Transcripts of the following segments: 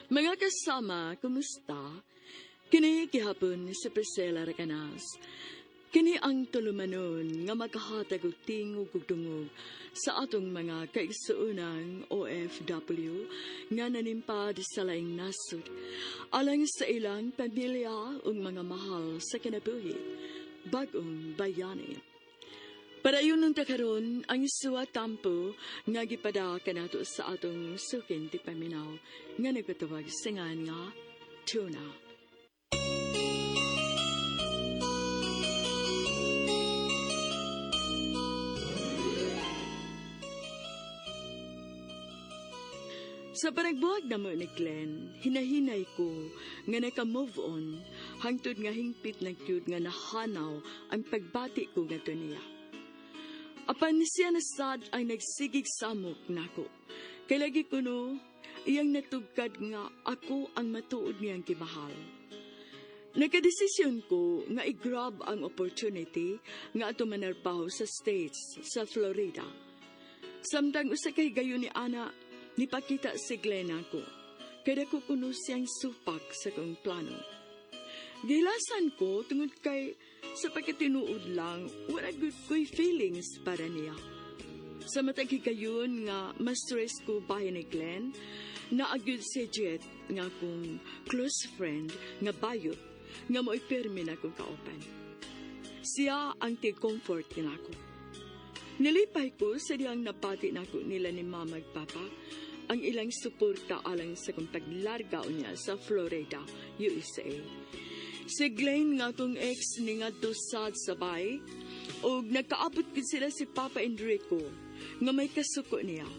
Mga kasama, kumusta? Kini gihapon si Priscilla Recanas. Kini ang tulumanon nga makahatag og tingog ug dungog sa atong mga kaigsuonang OFW nga nanimpad sa laing nasod alang sa ilang pamilya ug mga mahal sa kinabuhi, bag-ong bayani. Padayon nung karon ang suwa tampo nga gipada kanato sa atong sukin ti paminaw nga nagpatawag sa ngan nga Tuna. Sa panagbuhag na mo ni Glenn, hinahinay ko nga naka-move on hangtod nga hingpit na gyud nga nahanaw ang pagbati ko ngadto niya. Apan siya na sad ang nagsigig samok nako. Kay lagi kuno, iyang natugkad nga ako ang matuod niyang gimahal. Nagkadesisyon ko nga i-grab ang opportunity nga ato manarbaho sa States, sa Florida. Samtang usa kay gayon ni Ana, nipakita si Glenn ako. Kay dako kuno siyang supak sa kong plano. Gilasan ko tungod kay sa pagkatinuod lang, wala gud ko'y feelings para niya. Sa matag higayon nga mas-stress ko bahin ni Glenn, naagyud si Jet nga akong close friend nga bayot nga mo'y pirmi na akong kauban. Siya ang tig-comfort nako. Nilipay ko sa diyang nabati nako nila ni Mama ug Papa ang ilang suporta alang sa kong paglarga niya sa Florida, USA. Si Glenn nga akong ex ni ngadto sad sa bay, og nagkaabot gid sila si Papa Enrico nga may kasuko niya.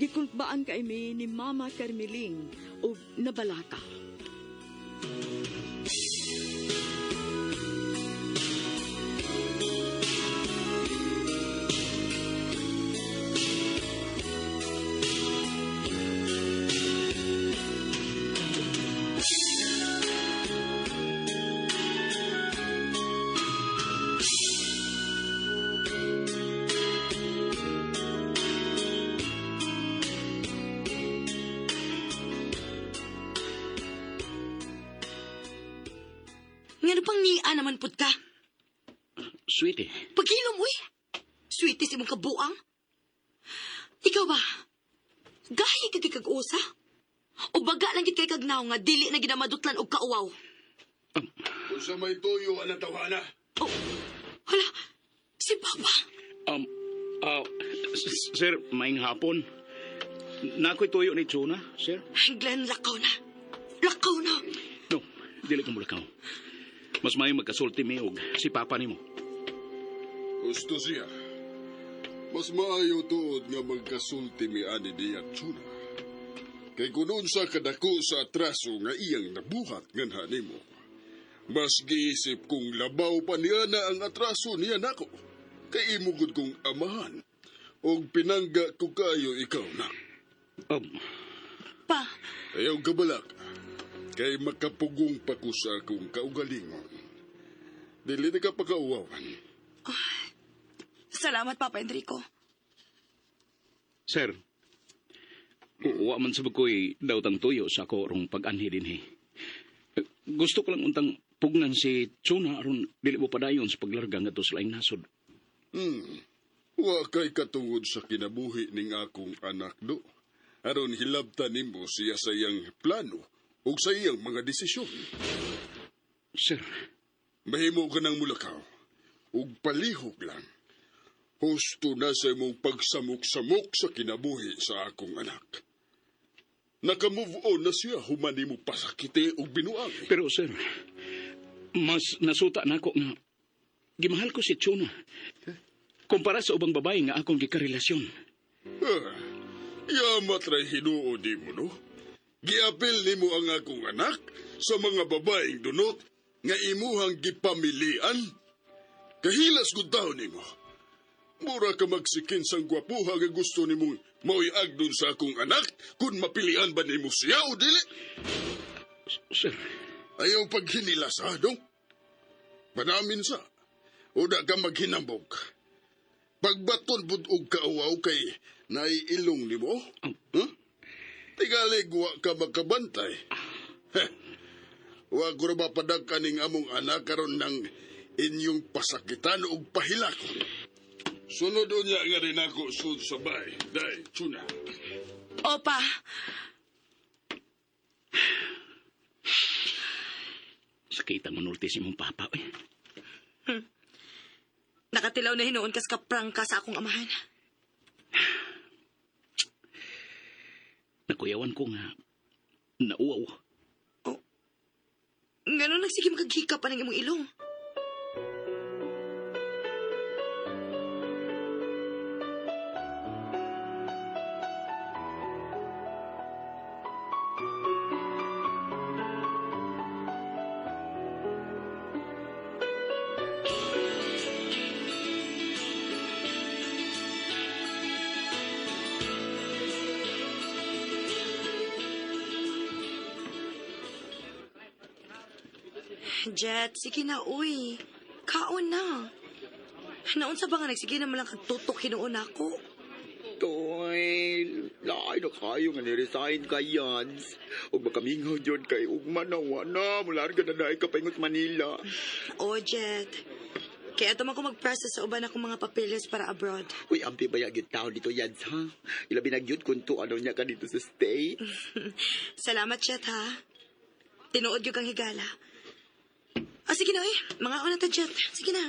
Gikulbaan kay mi ni Mama Carmeling og nabalaka. Ngano pang nia naman pud ka? Sweetie. Pagkilom, uy! Sweetie imong kabuang. Ikaw ba? Gahi ka kay kag-usa? O baga lang gid kay kagnaw nga dili na ginamadutlan og kauwaw. Unsa may tuyo ang tawhana? Oh, hala, si Papa. Sir, maing hapon. Nako'y tuyo ni Chuna, sir. Glenn, lakaw na. Lakaw na. No, dili ko mulakaw. Mas may magkasulti mi og si Papa nimo. Gusto siya. Mas maayo tuod nga magkasulti mi ani niya Chuna. Kay kung unsa kadako sa atraso nga iyang nabuhat nganha nimo. Mas giisip kong labaw pa niya na ang atraso niya nako. Kay imo gud kong amahan. Og pinangga ko kayo ikaw na. Pa, Ayaw kabalak. Kay makapugong pa ko sa akong kaugalingon. Dili na ka pakauwawan. Salamat, Papa Enrico. Sir, wa man sa ko'y daw tang tuyo sa ako rong pag-anhi dinhi. Gusto ko lang untang pugnan si Chuna aron dili mo padayon sa paglarga ngadto sa laing nasod. Wa kay katungod sa kinabuhi ning akong anak do. Aron hilabtan nimo siya sa iyang plano ug sa iyang mga desisyon. Sir, Mahimo ka ng mulakaw ug palihog lang. Husto na sa imong pagsamok-samok sa kinabuhi sa akong anak. Naka-move on na siya human nimo pasakiti ug binuang. Pero sir, mas nasuta nako nga gimahal ko si Chuna. Kumpara sa ubang babae nga akong gikarelasyon. Ah, yamat ray hinuo di mo, no? Giapil nimo ang akong anak sa mga babaeng dunot nga imuhang gipamilian. Kahilas gud taon nimo. Mura ka magsikin sang gwapuha nga gusto nimong mauyag dun sa akong anak kung mapilian ba nimo siya o dili. Sir, Ayaw paghinila sa dong. Panamin sa. Uda ka maghinambog. Pagbaton pud og kauwaw kay naiilong nimo. Huh? Tingali wa ka makabantay. Heh. Wa ko ra ba padag kaning among anak karon ng inyong pasakitan og pahilakon. Sunod unya nga rin ako sud sa bay. Day, Chuna. Opa, Sakita manulti si mong papa. Uy. Nakatilaw na hinuon kas kaprangka sa akong amahan. Nakuyawan ko nga. Nauwaw. Ngano nagsige makaghika pa ng imong ilong. Jet, sige na, uy. Kaon na. Naunsa ba nga nagsige na malang kagtutok hinuon ako? Toy, laay na kayo nga ni-resign ka, Yans. Ug makamingaw yun kay ugma na wa na. Mularga na dahil ka paingot Manila. O, Jet. Kaya ito man ko mag-process sa uban akong mga papeles para abroad. Uy, ampi ba yung tao dito, Yans, ha? Ilabi na gyud kung to ano niya ka dito sa state. Salamat, Jet, ha? Tinuod yung kang higala. Ah, sige na, uy. Mga na ta, Jet. Sige na.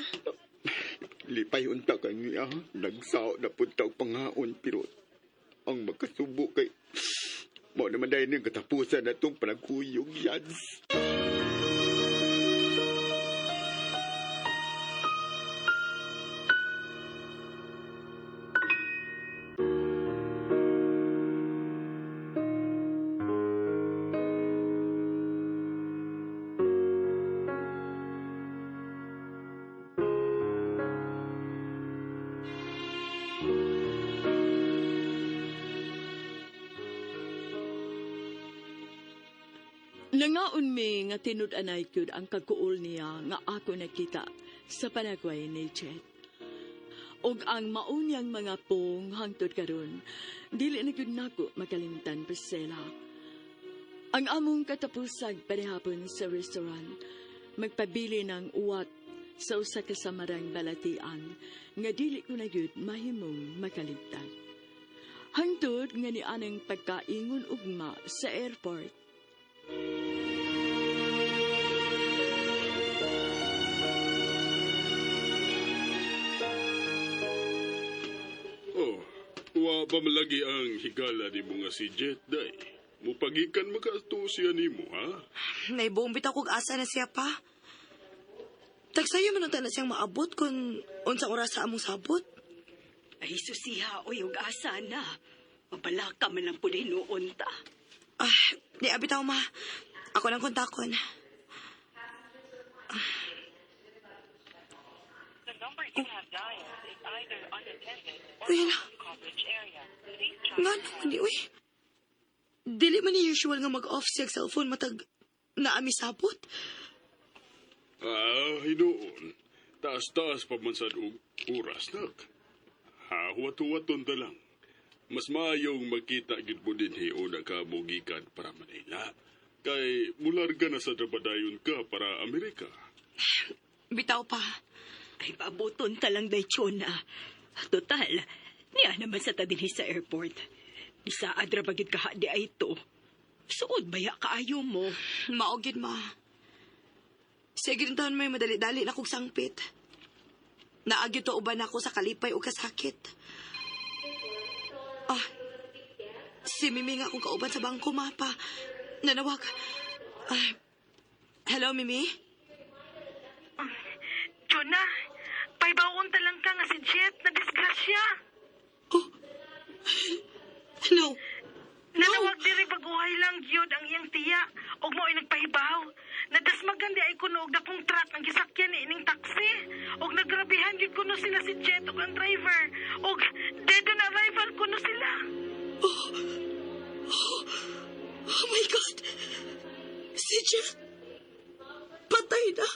Lipay unta ka niya, ha? Nagsao na punta og pangaon, pero ang makasubo kay... Mao naman dahil niyang katapusan na itong panagkuyog, Yans. Nangaon mi nga tinud-anay gyud ang kaguol niya nga ako nakita sa panagway ni Jet. Og ang maunyang mga pong hangtod karon, dili na gyud nako makalimtan, Priscilla. Ang among katapusag panihapon sa restaurant, magpabili ng uwat sa usa ka samarang balatian nga dili ko na gyud mahimong makalimtan. Hangtod nga ni anang pagkaingon ugma sa airport. Oh, wa pa malagi ang higala ni mo nga si Jet, day. Mupagikan makato siya nimo, ha? Naibuong bitaw kog asa na siya pa. Tagsayo man unta na siyang maabot kung unsa oras sa among sabot. Ay, susiha, oy, ug asa na. Mabalaka man lang po noon ta. Ah, di abi taw ma. Ako nang kontakon. Uy, hala. Nga naman ni, uy. Dili man ni usual nga mag-off siya cellphone matag naami sabot. Ah, hinuon. Taas-taas pa man sad og oras nak. Ha, huwat-huwaton ta lang. Mas maayong makita gid mo dinhi una ka mogikan para Manila. Kay mularga na sa trabadayon ka para Amerika. Bitaw pa. Ay, pabuton ta lang day, Chona. Total, niya naman sa ta dinhi sa airport. Isaad ra bagid kaha di ay ito. Suod baya kaayo mo. Maogid ma. Sige rin taon may madali-dali na kog sangpit. Naagyo to uban ako sa kalipay o kasakit. Ah, si Mimi nga akong kauban sa bangko, mapa. Nanawag. Ah, hello, Mimi? Jonah, paibaon ta lang ka nga si Jet na disgrasya. Oh. No. Nanawag diri baguhay lang gyud ang iyang tiya ug mao'y nagpahibaw. Nadasmagan di ay kuno og dakong truck ang gisakyan ni ining taxi ug nagrabihan gyud kuno sila si Jet ug ang driver ug dead on arrival kuno sila. Oh my God! Si Jet! Patay na!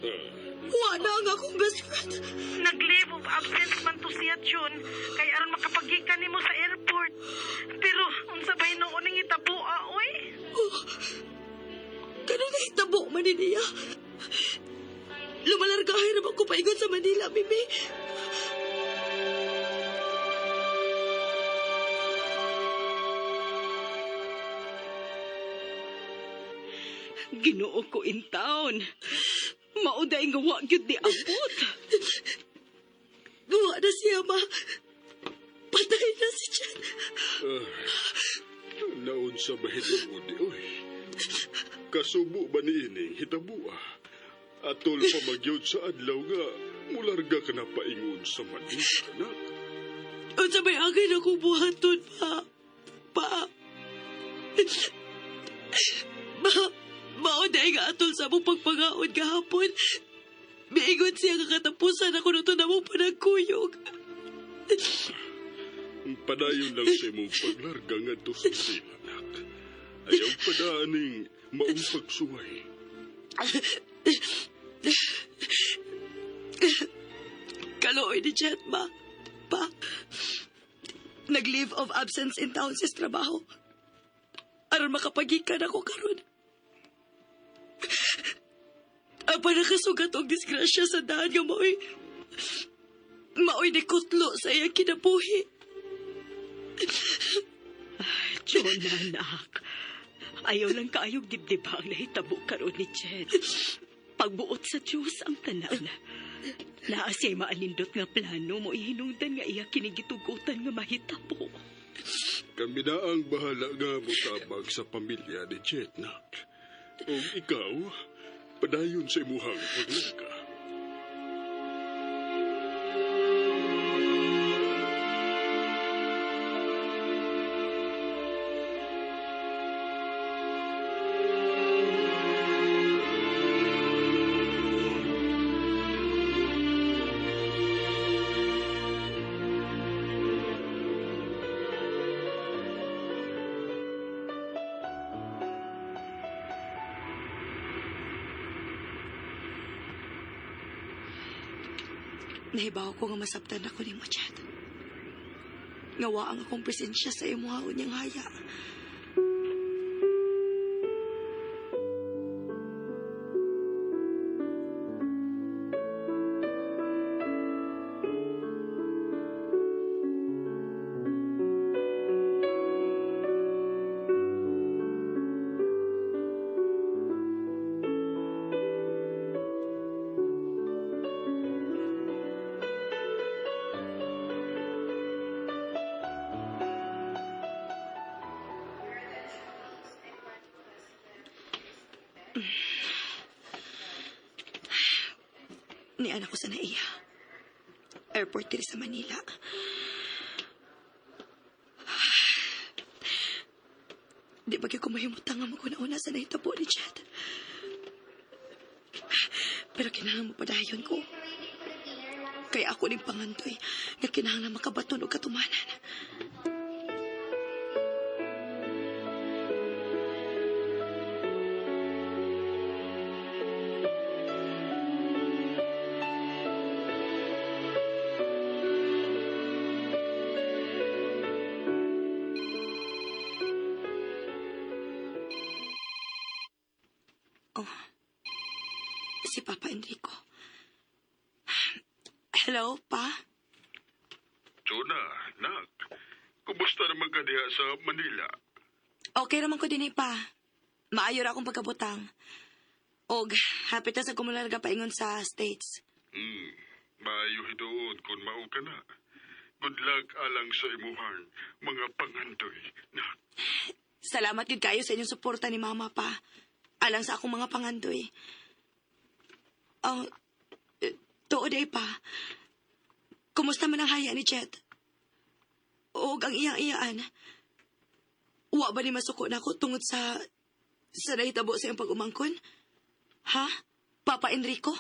Ah, Wa na ang akong best friend. Nag-leave of absence man to siya, Chun. Kay aron makapagikan nimo sa airport. Pero unsa ba hinuon ning hitabo, oy? Oh, ganun na hitabo man ni niya. Lumalargahay ra ba ko paingon sa Manila, Mimi? Ginoo ko in town. Mauday nga wa gyud ni abot. Wa na siya, ma. Patay na si Jet. Naunsa ba hinuon ni oy? Kasubo ba ni ining hitabua? Atol pa magyod sa adlaw nga mularga ka na paingon sa Manila, anak. Unsa may angay na kong buhaton, pa? Pa? Ma, mao dahil nga atol sa among pagpangaon gahapon. Miingon siya nga katapusan ako na ito na mong panagkuyog. Padayon lang sa imong paglarga ngadto sa Manila, anak. Ayaw padaaning maong pagsuway. Kalooy ni Jet, ma. Pa. Nag-leave of absence in town sa trabaho. Aron makapagikan ako karon. Apa nakasugat og disgrasya sa daan nga maoy ni kutlo sa iyang kinabuhi. Chona, anak. Ayaw lang kaayog dibdiba ang nahitabo karon ni Chet. Pagbuot sa Diyos ang tanan. Naa siya'y maanindot nga plano mo ihinungdan nga iya kinigitugutan nga mahitabo. Kami na ang bahala nga motabag sa pamilya ni Jet, nak. Ug ikaw, padayon sa imuhang paglarga. Nahibaw ko nga masabtan ako ni mo, Chad. Nga wa ang akong presensya sa imuha unyang haya. Ni anak ko sa naiya. Airport diri sa Manila. Di ba ko mahimutang nga maguna-una sa nahitabo ni Chad? Pero kinahanglan mo padayon ko. Kaya ako ning pangandoy nga kinahanglan makabaton og katumanan. Oh, si Papa Enrico. Hello, Pa? Chona, nak. Kumusta naman ka diha sa Manila? Okay naman ko din eh, Pa. Maayo ra akong pagkabutang. Og, hapit na sa kumularga paingon sa States. Maayo hinuon kung mao ka na. Good luck alang sa imuhang mga pangandoy, nak. Salamat gid kayo sa inyong suporta ni Mama, Pa. Alang sa akong mga pangandoy. Ang, tuod ay pa. Kumusta man ang haya ni Chet? Og ang iyang-iyaan. Wa ba ni masuko na ako tungod sa nahitabo sa iyang pag-umangkon? Ha? Papa Enrico?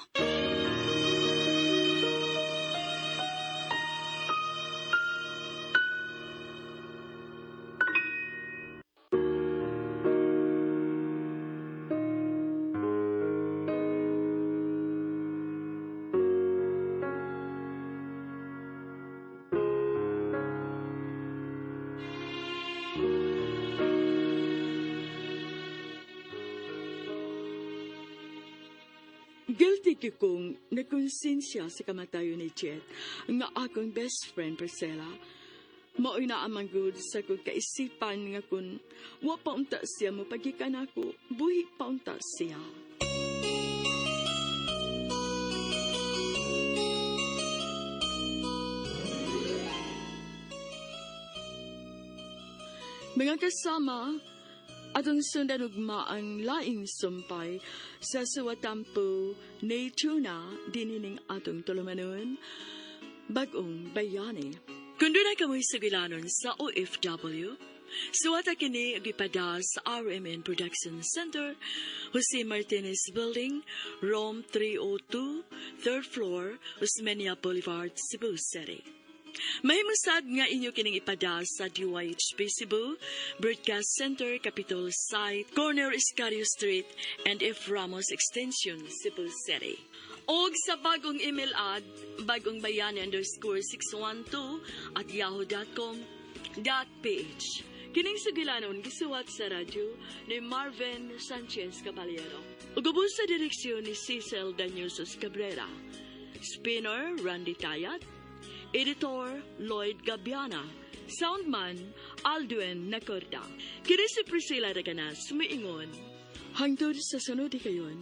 gyud kong nakonsensya sa kamatayon ni Chet nga akong best friend Priscilla. Mao'y naamang gud sa kong kaisipan nga kun wa pa unta siya mopagikan ako, buhi pa unta siya. Mga kasama, atong sundan ugma ang laing sumpay sa suwatampo ni Tuna dinining atong tulumanon, Bagong Bayani. Kung doon ay kamoy sugilanon sa OFW, suwata kini ug ipada sa RMN Production Center, Jose Martinez Building, Room 302, 3rd floor, Osmeña Boulevard, Cebu City. Mahimusad nga inyo kining ipada sa DYHP Cebu, Broadcast Center, Capitol Site, Corner Escario Street, and F. Ramos Extension, Cebu City. Og sa bagong email ad, bagongbayani_612@yahoo.com.ph. Kining sugilanon gisuwat sa radyo ni Marvin Sanchez Caballero. Ug ubos sa direksyon ni Cecil Daniusos Cabrera. Spinner Randy Tayat. Editor Lloyd Gabiana. Soundman Aldwin Nacorda. Kini si Priscilla Raganas, sumiingon. Hangtod sa sunod kayon,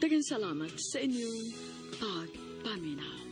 daghang salamat sa inyong pagpaminaw.